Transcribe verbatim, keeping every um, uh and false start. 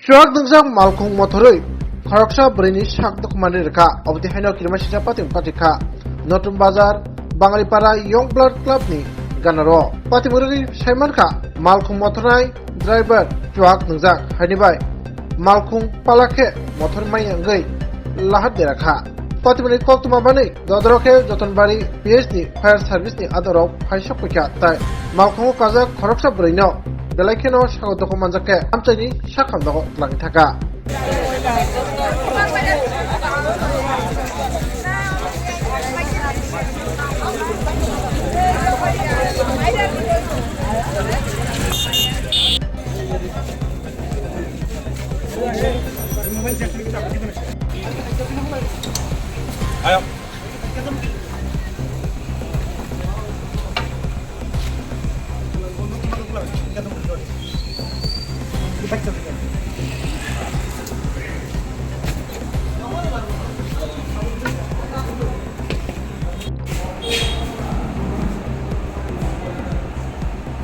Truck nungjak malkhung mothorwi khoroksa bwrwini sak dokhumani rwkha. Obotwi haino kirima sijak patim patikha Notun Bazar, Bangalipara Young Blood Club ni ganaro. Patimurwi saimankha malkhung mothornai driver truck nungjak haini bai malkhung palakhe mothor manya wngwi lahar derakha. Patimurwi koktwma manwi Dodoro khe Jotonbari P S ni fire service ni adorok phai sokphaikha, tai malkhungo kajak khoroksa bwrwino belai kheno sago doko manjak khe amchaini sakhamdago twlangwi thangkha. Ayo.